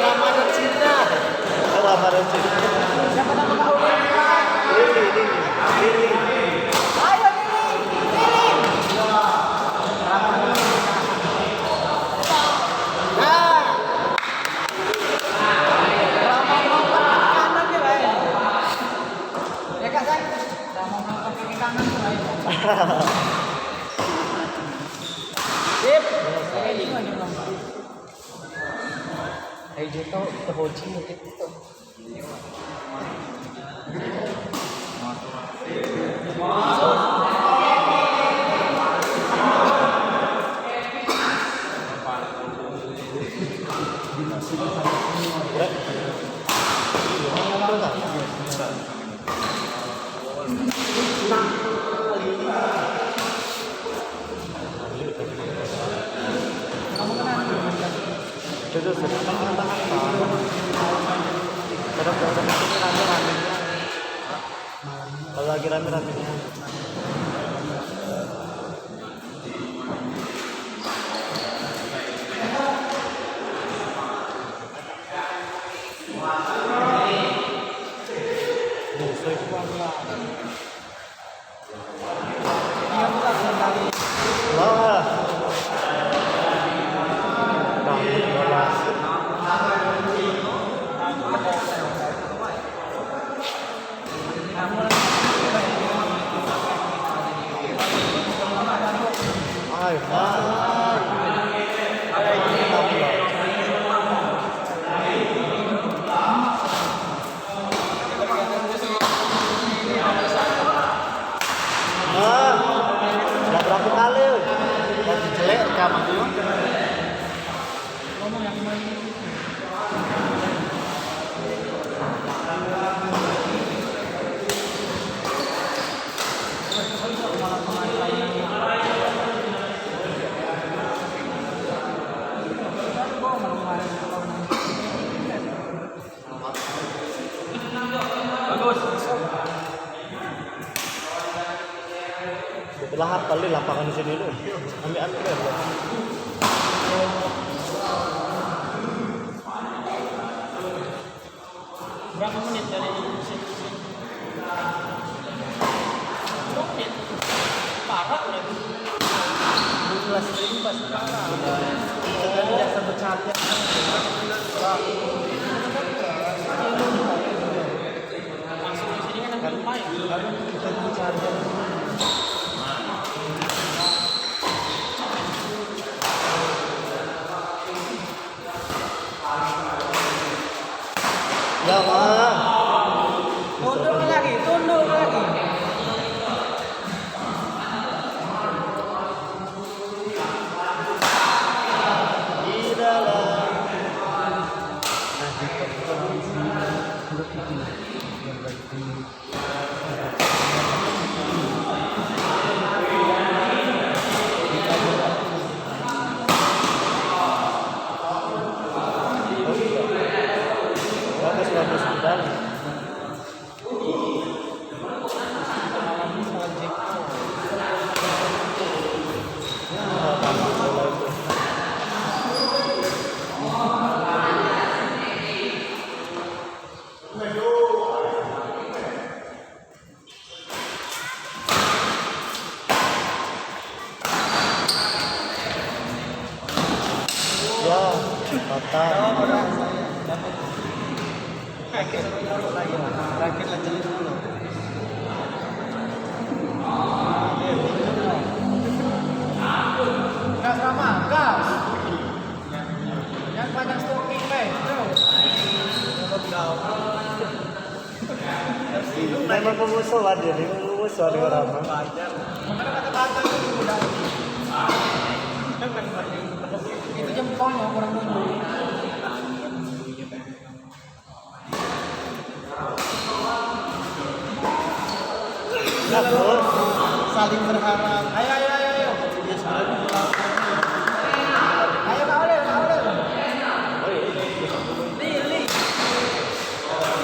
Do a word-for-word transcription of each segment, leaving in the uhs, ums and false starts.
Ramadan Cina. Ramadan Cina. Siapa nama kau? Lili, Lili. Lili. Ayo, Lili. Lili. Nah. Ramadan lompat kaki kanan dia, Bang. Ya, Kak, Kak? Ramadan lompat kaki kanan tuh, Bang. Sip. Kayak gini aja, Bang. Ayo, Juto, kita bocil, gitu. Terus, terus, terus, terus. Terus, terus, terus, terus, terus. Kalau lagi rame-ramenya. Lah. Nah, bola. Ah, dah berapa kali? Dah jelek rekaman tu. Bagus. Dia telah hafal di lapangan sini tu. Ambil, ambil dia. Berapa menit dari sini? Sepuluh menit. Parah udah. Dua belas ribu pasti parah. Kita kan biasa bercanda. Langsung di sini kan lebih lumayan. Kita bercanda. Ya, Bang. Tunduk lagi, tunduk lagi. Di dalam. Nah, di dalam. Bagus, bagus. Udah, Total. Terakhir lah, jadi dulu. Gas, Rama, gas. Yang panjang stocking, weh. Yo. Memang pemusuh ada, memang pemusuh ada orang. Itu jempolnya kurang nunggu. Saling berharap. Ayo, ayo, ayo, ayo. Ayo, Kak Oleh, Kak Oleh. Lili.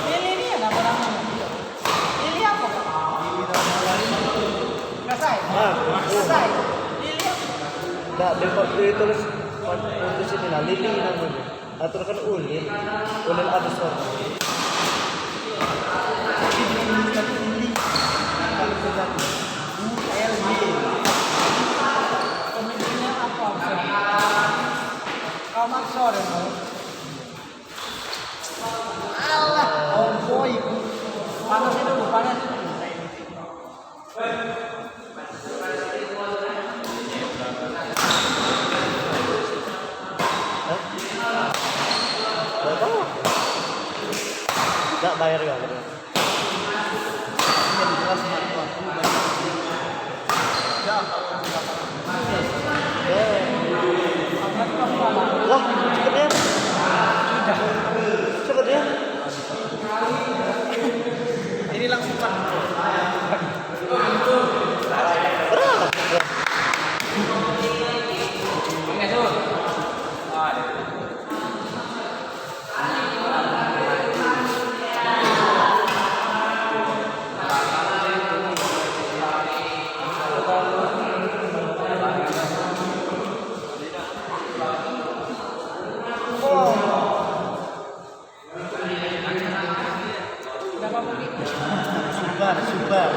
Lili ni apa namanya? Lili apa, Kak? Kasai? Ah, Kasai. Lili apa? Dak, dia, dia tulis, tulis ini lah, Lili namanya. Atau kan Ulil, Ulil Absor. Tapi dia tulis tadi Lili. Kalau kita tulis U L Y. Pemiliknya apa, Absor? Kau Absor, ya, kau? Alah, oh boy. Panasnya dulu, panas. Hah? Gak tau. Gak bayar gak? Iya, jelas, Mak. Lah, cepet ya. Sudah. Cepet ya. Ini langsung, Pak. Berapa? Subar, subar.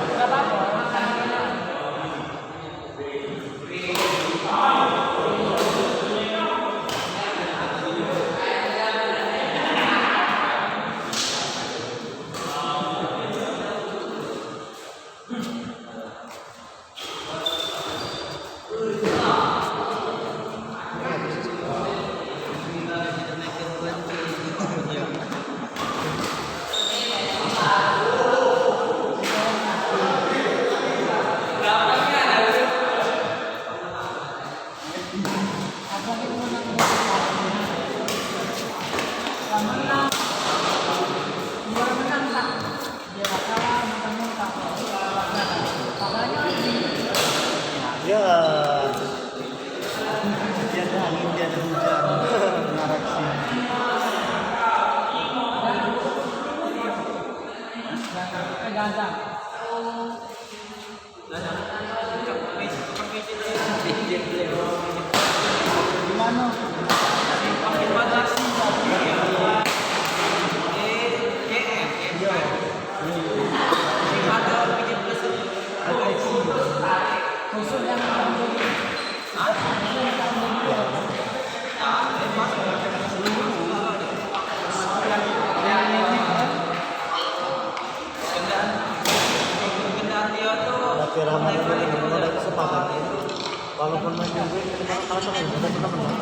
Ya. Dia ada angin, dia ada hujan. Kena reaksi. Ganteng. Tapi ramai ini, ini ada kesempatan. Walaupun main minggu ini, kita kalah sama yang kita pernah menang.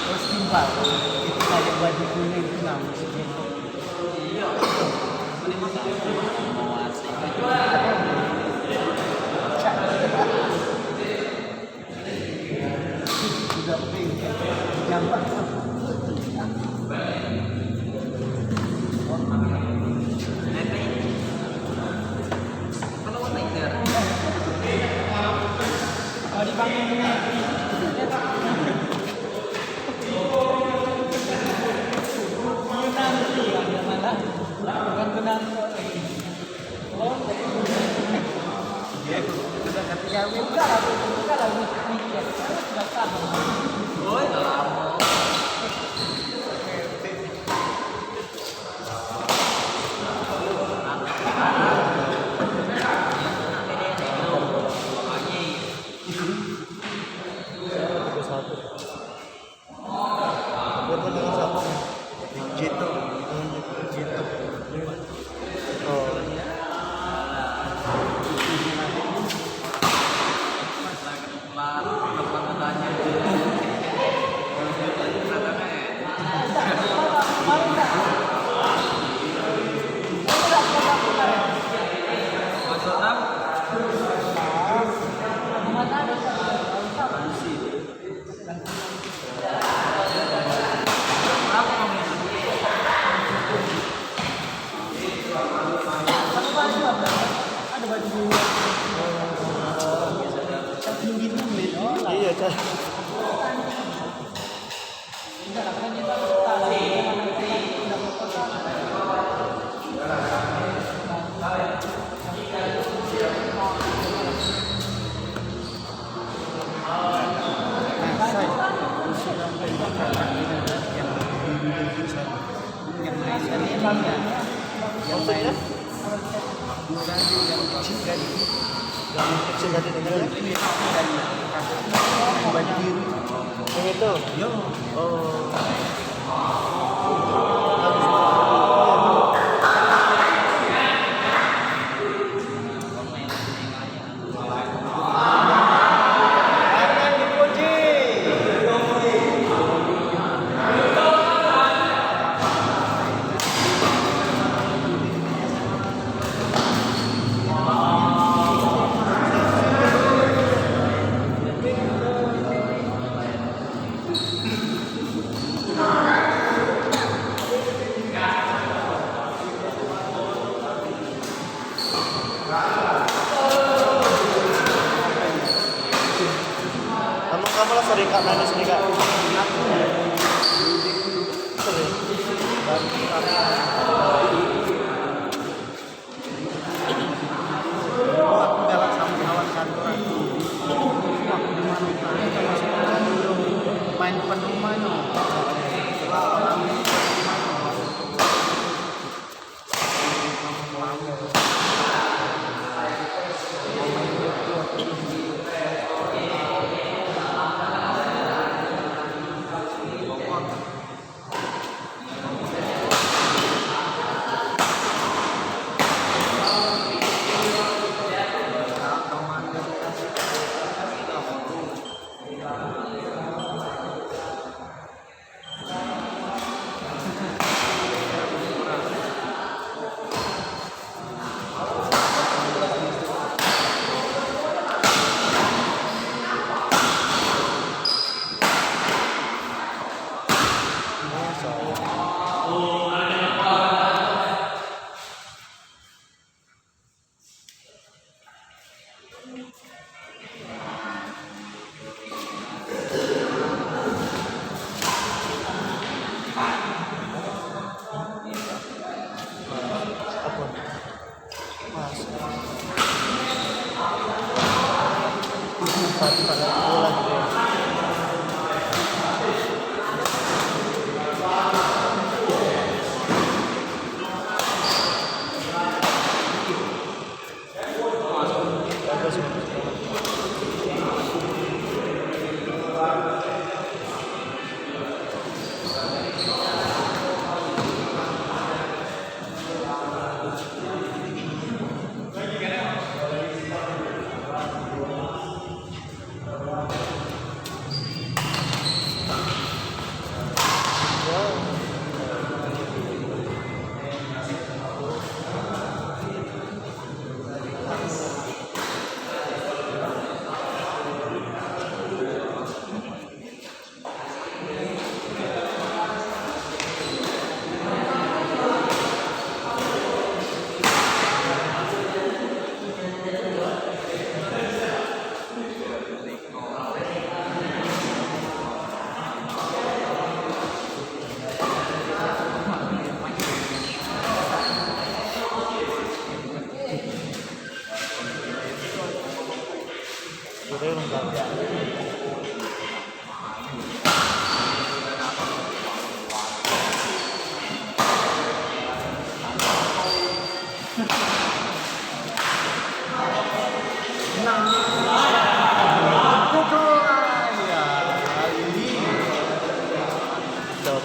Terus timbal, itu kayak baju kuning itu, nah, musiknya. Mau asik. Udah pink, jambak. Kalau dibangun ini, nanti ada malah bukan benar. Oi, lamo. Siapa dengan siapa? Jito. Jito. Oh. Iya, Cak. Yang itu? Oh. Kamu, kamu lah sering kak main sini kak. Sering. Aku galak sama kawan kantor aku. Aku di mana? Main depan rumah no.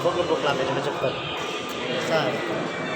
Coba gebuk lambe cepet-cepet. Besar.